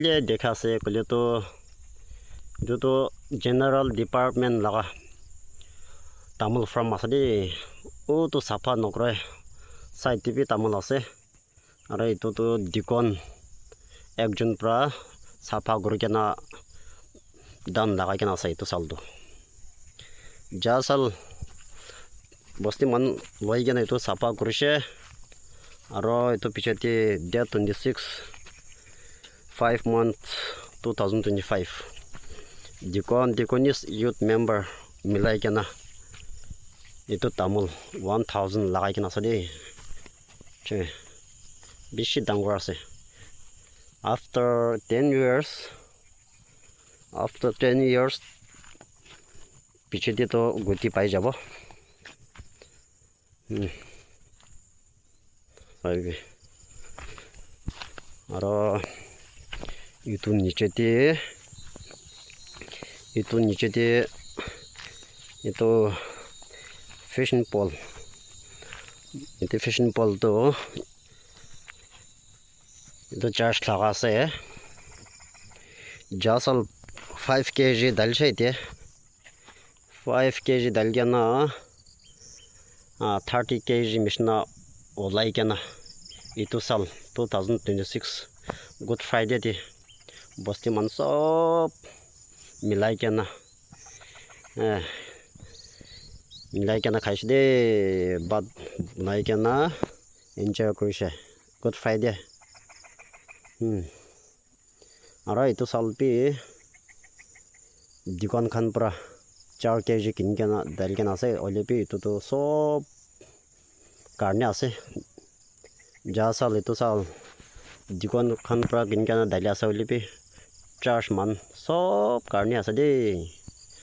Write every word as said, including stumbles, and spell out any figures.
Ye dekha ase koile tu, etu tu general department laga tamul farm ase de. Utu sapha nokre side te bi tamul ase. Aro etu tu dikon ekjon pra sapha kuri kena dan lagai kena ase etu sal tu. Ja sal bosti man loi kena etu sapha kurishe. Aro etu piche te date twenty six, five month, two thousand twenty five, dikon, dikonese youth member milai kena etu tamul one thousand lagai kena ase de. Che, bishi dangor ase. After ten years, after ten years piche te to guti pai jabo. Hmm. Aro etu niche te, etu niche te etu fishing pole, etu fishing pole tu etu church laga ase. Ja sal five K G dalishe ite. Five K G dali kena, ah, thirty K G nishina olai kena. Etu sal two thousand twenty six Good Friday te bosti man sob milai kena, eh, milai kena khaishe de, bhat banai kena enjoy kurishe. Good Friday. Hmm. Aro etu sal bi dukan khan pra char K G kini kena dali kena ase, hoile bi etu tu sob karne ase. Ja sal etu sal dukan khan pra kini kena dali ase, hoile bi church man sob karne ase de.